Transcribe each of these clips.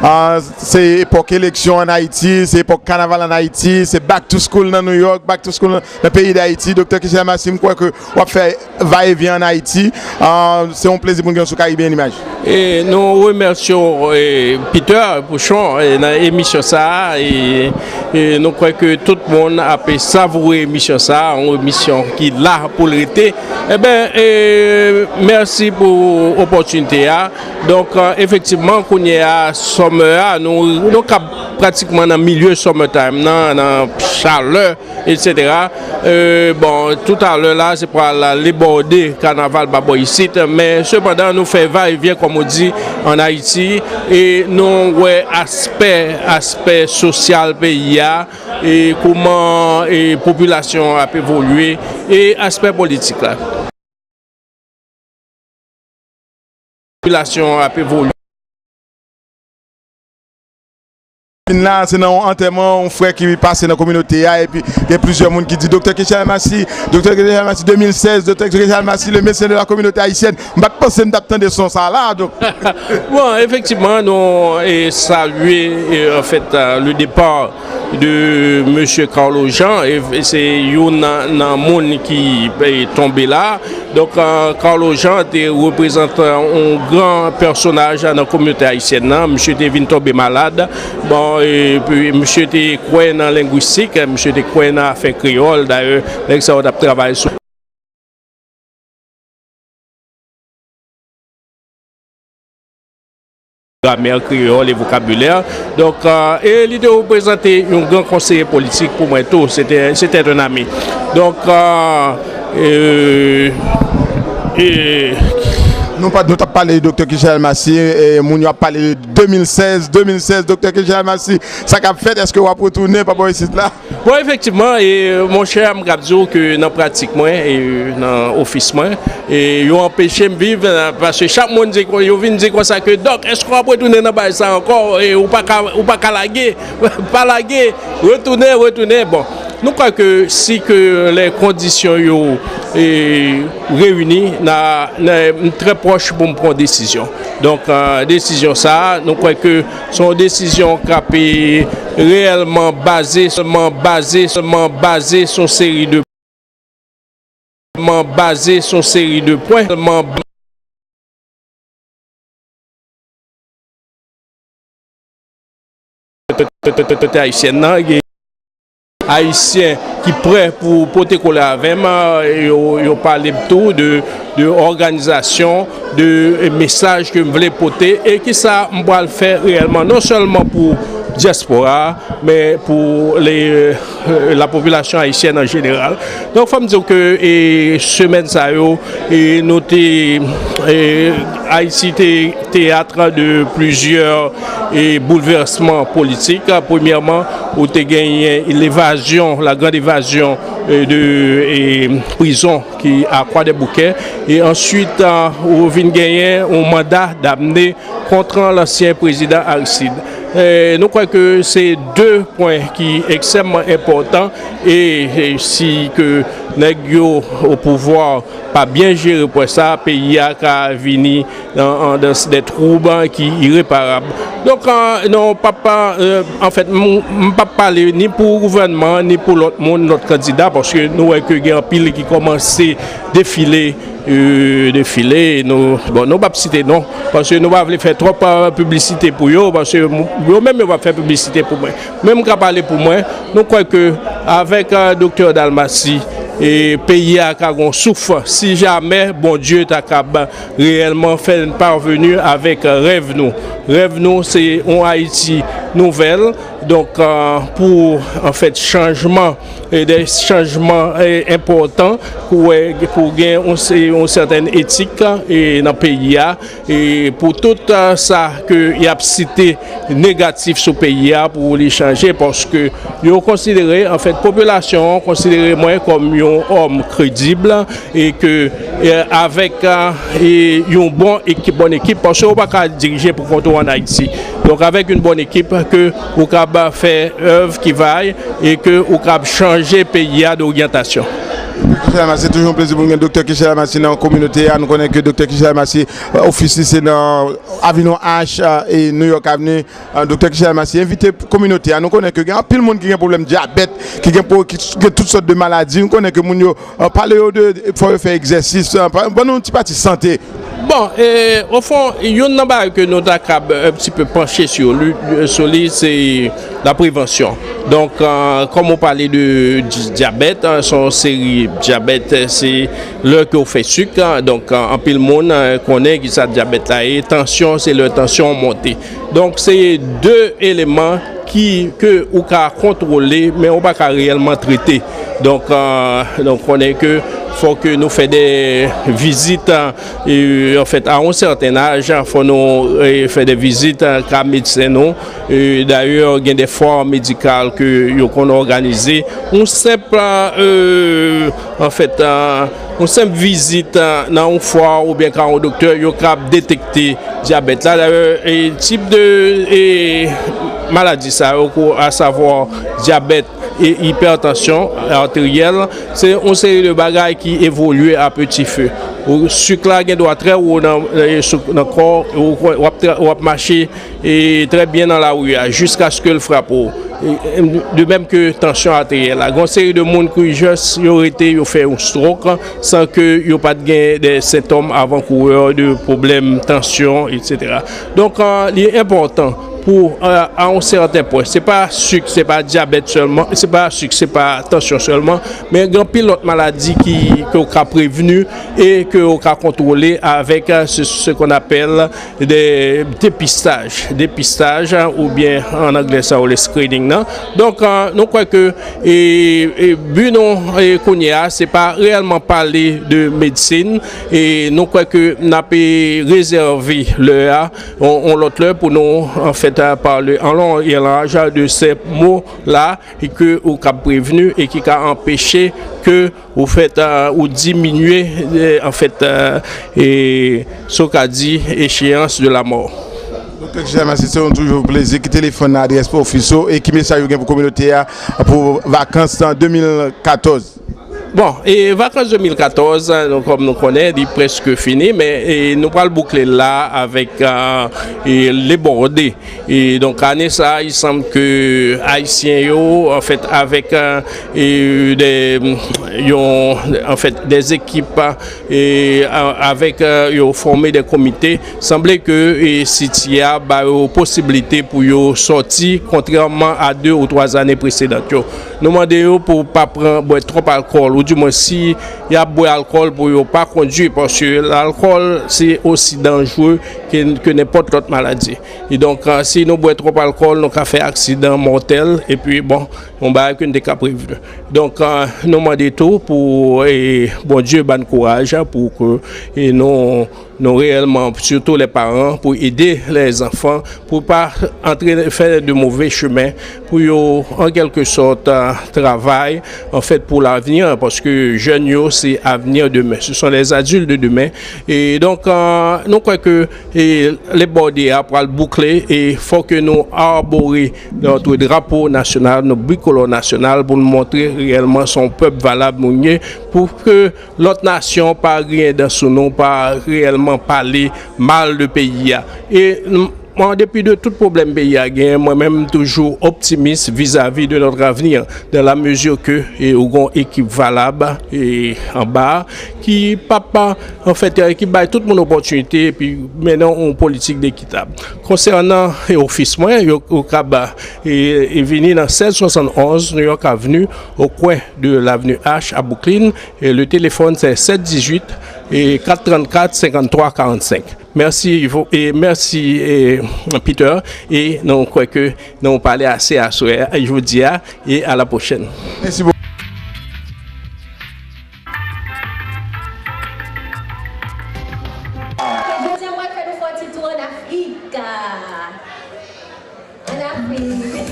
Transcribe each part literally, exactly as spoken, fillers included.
Ah, se epòk eleksyon ann Ayiti, se epòk kanaval ann Ayiti, se back to school nan New York, back to school nan, nan peyi Dayiti. Doktè Kechèl Masi, m kwè ke w ap fè va e vyen ann Ayiti. Ah, se yon plezi pou n gen w sou Caribbean Image. E nou remèsye w, e, Peter Pouchon, e, nan emisyon sa a, e, e nou kwè ke tout moun ap savoure emisyon sa a, yon emisyon ki la pou l rete. Eben, e, mèsi pou opòtinite a. Donk, e, efektivman, kounye a, summer a, nou, nou kab pratikman nan milye summertime nan, nan chalè, etsetera. E, bon, toutalè la, se pral debòde kanaval pa bò isit, men sepandan, nou fè va e vyen, kòm ou di, ann Ayiti, e nou wè aspè, aspè sosyal peyi a, e kòman, e popilasyon an ap evolye, e aspè politik la. Popilasyon an ap evolye. Vin la, se nan yon antèman yon frè ki pase nan kominote a, epi gen plizyè moun ki di, Doktè Kechèl Masi, Doktè Kechèl Masi de mil sèz, Doktè Kechèl Masi, le médecin de la communauté haïtienne. M pa t panse m t ap tande son sa la, donk. Bon, efektivman, nou, e, salye, e, anfèt, e, le départ de mesye Carlo Jean, e, e se youn nan, nan moun ki, e, tonbe la. Donk, e, Carlo Jean te reprezante yon gran pèsonaj nan kominote ayisyèn nan. Misye te vin tonbe malad. Bon, epi misye te kwè nan lengwistik, misye te kwè nan afè kreyòl. Dayè, nèg sa yo t ap travay sou gramè kreyòl e vokabilè. Donk, e, e li te reprezante yon gran konseye politik pou mwen tou. Se te, se te yon ami. Donk, e, e, e, nou pa, nou t ap pale de Doktè Kechèl Masi, e moun yo ap pale de de mil sèz, de mil sèz, Doktè Kechèl Masi, sa k ap fèt, èske w ap retounen pa bò isit la? Bon, efektivman, e, monchè, m kab di w ke nan pratik mwen, e, nan ofis mwen, e, yo anpeche m viv, e, paske chak moun di, yo vin di konsa ke, Dòk, èske w ap retounen nan bagay sa ankò? E, ou pa ka, ou pa ka lage, pa lage, retounen, retounen. Bon, nou kwè ke si ke lè kondisyon yo, e, reyini, na, na, m trè pwòch pou m pran desizyon. Donk, e, desizyon sa a, nou kwè ke se yon desizyon k ap, e, reyèlman baze, sèlman baze, sèlman baze sou yon seri de, sèlman baze sou yon seri de pwen, sèlman otorite ayisyèn nan, gen Ayisyen ki prè pou pote kole avè m, yo, yo pale m tou de, de òganizasyon, de mesaj ke m vle pote e kisa m pral fè reyèlman, non sèlman pou dyaspora a, men pou le, la popilasyon ayisyèn an jeneral. Donk, fò m di w ke, e, semèn sa yo, e, nou te, e, Ayiti te teyat de plizyè, e, boulvèsman politik. Premyèman, ou te genyen levazyon, la grande évasion, e, de, e, prizon ki a Kwadèboukè. E answit, e, ou vin genyen yon manda damne kont lansyen prezidan Aristide. E, nou kwè ke se de pwen ki ekstrèmman enpòtan e, e si ke nèg yo o pouvwa pa byen jere pwen sa, peyi a ka vini nan, an, dans de twoub ki ireparab. Donk, e, non, papa, e, anfèt, m, m p ap pale ni pou gouvènman, ni pou lòt moun, lòt kandida, paske nou wè ke gen anpil ki kòmanse defile, e, defile. Nou, bon, nou p ap site non, paske nou pa vle fè twòp, e, piblisite pou yo, paske m, yo menm yo p ap fè piblisite pou mwen. Men m ka pale pou mwen, nou kwè ke avèk, e, Doktè Dalmacy, e, peyi a ka gon souf, si jamè Bondye ta kab reyèlman fè n parveni avèk rèv nou. Rèv nou, se yon Ayiti nouvèl. Donk, e, pou, anfèt, chanjman, e de chanjman, e, enpòtan, pou, e, pou gen yon, se, yon sètèn etik, e, nan peyi a, e, pou tout, e, sa ke y ap site negatif sou peyi a, pou li chanje, paske yo konsidere, anfèt, popilasyon an konsidere mwen kòm yon òm kredib, e ke, e, avèk, e, yon bon ekip, bòn ekip, paske ou pa ka dirije pou kont ou ann Ayiti. Donk, avèk yon bòn ekip, ke ou kab fè èv ki va e ke ou kab chanje peyi a doryantasyon. Kechela Massé, toujou yon plezi pou n gen Doktè Kechela Massé nan kominote a. Nou konnen ke Doktè Kechela Massé, euh, ofis li se nan Avenue H, euh, e New York Avenue. Euh, Doktè Kechela Massé, envite kominote a. Nou konnen ke gen anpil moun ki gen pwoblèm dyabèt, ki gen, pwo- ki gen tout sòt de maladi. Nou konnen ke moun yo, euh, pale yo de, de, fò yo fè egzèsis. Euh, pa- ban nou yon ti pati sante. Bon, e, o fon, youn nan bagay ke nou ta kab, euh, un petit peu panche sou li, sou li, se la prevansyon. Donk, euh, kòm ou pale de di- dyabèt, euh, se yon seri dyabèt, euh, se lè ke w fè sik, euh, donk, euh, anpil moun, euh, konnen ki sa dyabèt la ye, tansyon, se lè tansyon monte. Donk, se de eleman ki, ke ou ka kontwole, men ou pa ka reyèlman trete. Donk, euh, donk, konnen ke fò ke nou fè de vizit, euh, e, anfèt, a yon sèten aj, fò nou, e, fè de vizit, euh, ka medsen nou. E, dayè, gen de fwa medikal ke yo konn òganize. Yon senp, euh, anfèt, euh, yon senp vizit, euh, nan yon fwa oubyen ka yon doktè, yo kab detekte dyabèt la. Dayè, e, tip de, e, maladi sa yo, ko- asavwa dyabèt e ipètansyon ateryèl, se yon seri de bagay ki evolye a peti fe. Ou- sik la gen dwa trè wo nan, e, sou- nan kò, ou, w ap tra- w ap mache, e, trè byen nan lari a, jiskaske l frape w. E, e, de menm ke tansyon ateryèl la. Gen yon seri de moun ki jis yo rete, yo fè yon stroke, san ke yo pa t gen de sentòm avan kourè de pwoblèm tansyon, etsetera. Donk, euh, li enpòtan pou, euh, a yon sèten pwen. Se pa sik, se pa dyabèt sèlman, se pa sik, se pa tansyon sèlman, men gen anpil lòt maladi ki, ke w ka prevni e ke w ka kontwole avèk, euh, ce, ce qu'on appelle de depistaj, depistaj, oubyen an anglè sa yo le screening nan. Donk, euh, nou kwè ke, e, e, bi nou, e, kounye a, se pa reyèlman pale de medsin, e nou kwè ke n ap, e, rezève lè a, on, on lòt lè pou nou, anfèt, a, pale an lon e an laj de se mo la, e ke ou ka prevni e ki ka anpeche ke ou fèt, a, ou diminye, e, anfèt, a, e, sa w ka di, échéance de la mort. Doktè Kechela Massé, se yon toujou plezi. Ki telefòn nan, adrès pou ofis ou e ki mesaj ou gen pou kominote a pou vakans de mil katòz? Bon, e vakans de mil katòz, nou, kòm nou konnen, li prèske fini, men, e, nou pral boukle l la avèk, a, e, Le Bordé. E donk, ane sa a, il semble ke Ayisyen yo, anfèt, avèk, e, e, de, yon, anfèt, de ekip, e, a- avèk, e, yo fòme de komite, sanble ke, e, City a ba yo posiblite pou yo sòti, kontrèman a de ou twa ane presedan yo. Nou mande yo pou pa pran, bwè twòp alkòl, oudimwen si y ap bwè alkòl pou yo pa kondwi, paske lalkòl se osi danjre ke, ke nenpòt lòt maladi. E donk, a, si nou bwè twòp alkòl, nou ka fè aksidan mòtèl, epi, bon, yon bagay ke n te ka prevni. Donk, a, nou mande tou pou, e, Bondye ba n kouraj pou ke, e, nou, nou reyèlman, surtout les parents, pou ede les enfants, pou pa antre, fè de move chemen, pou yo, an kèlke sòt, a, travay, anfèt, pou lavni, paske jèn yo, se avenir demain. Ce sont les adultes de demain. E donk, a, nou kwè ke e Le Bordé a pral boukle e fò ke nou arbore notre drapeau national, nou bikolò nasyonal pou nou montre reyèlman se yon pèp valab nou ye, pou ke lòt nasyon pa griyen dan sou nou, pa reyèlman pale mal de peyi a. E m- an depi de tout pwoblèm peyi a genyen, mwen menm m toujou optimis vis-à-vis de notre avenir, dans la mesure que, e, ou gon ekip valab, e, anba, ki p ap, anfèt, ki bay tout moun opòtinite epi mennen yon politik ekitab. Konsènan, e, ofis mwen, yo, yo kab, e, e vini nan sèz swasannonz New York Avenue, au coin de l'avenue H à Brooklyn, e le téléphone c'est sept dix-huit, e, quatre trente-quatre, cinquante-trois quarante-cinq. Mèsi, Ivo, e mèsi, e, Peter, e nou kwè ke nou pale ase aswè, jodi a, e à la prochaine. Mèsi bokou. Jodi a, mwen fè nou fè yon ti tou ann Afrik. Ann Afrik.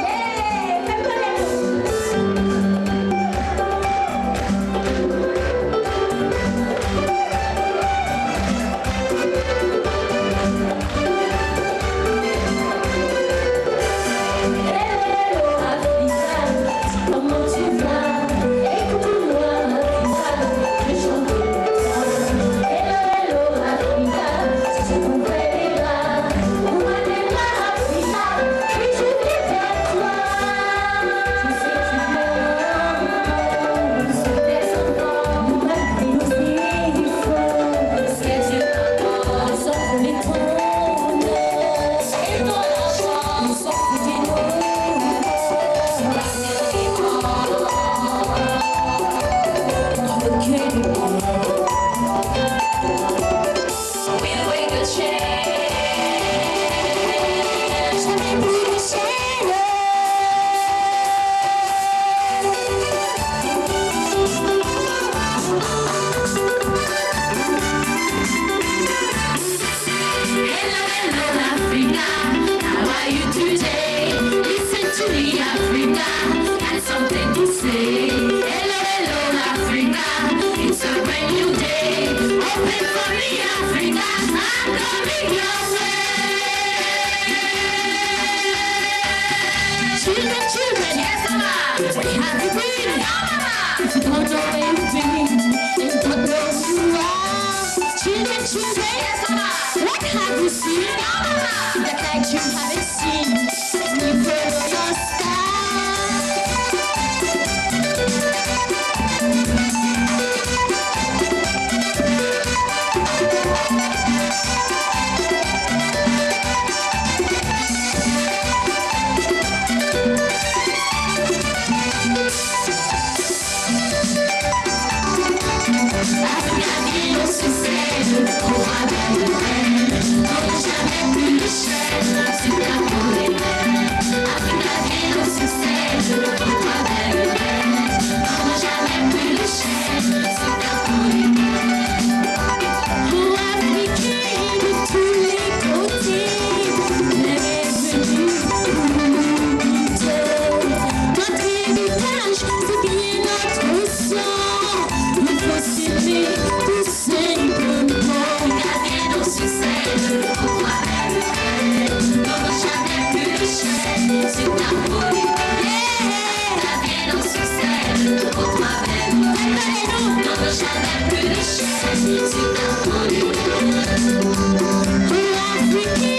Yeah! Fè m tande nou. We'll break the chains. Hello, hello, Africa. How are you today? Listen to me, Africa. Got something to say. Hello, hello, Africa. It's a brand new day. Open for me, Africa. I'm coming your way. Children, children, yes, mama. Where have you been? No, mama. If you don't know where you've been, then you don't know who you are. Children, children, yes, mama. What have you seen? No, mama. That night you haven't seen. Let me follow your star. Pou Afriken de tou lè kote, lè vini pou nou goute. Notre héritage, c'est bien notre sang. Nou fò seme pou sèn pou nou. Gade nou sou sèn, poutwa bèl nou fè. Non, nou chanèl pli chè, se ta pou li. Yeah! Gade nou sou sèn, poutwa bèl nou fè. Non, nou chanèl pli chè, se ta pou li.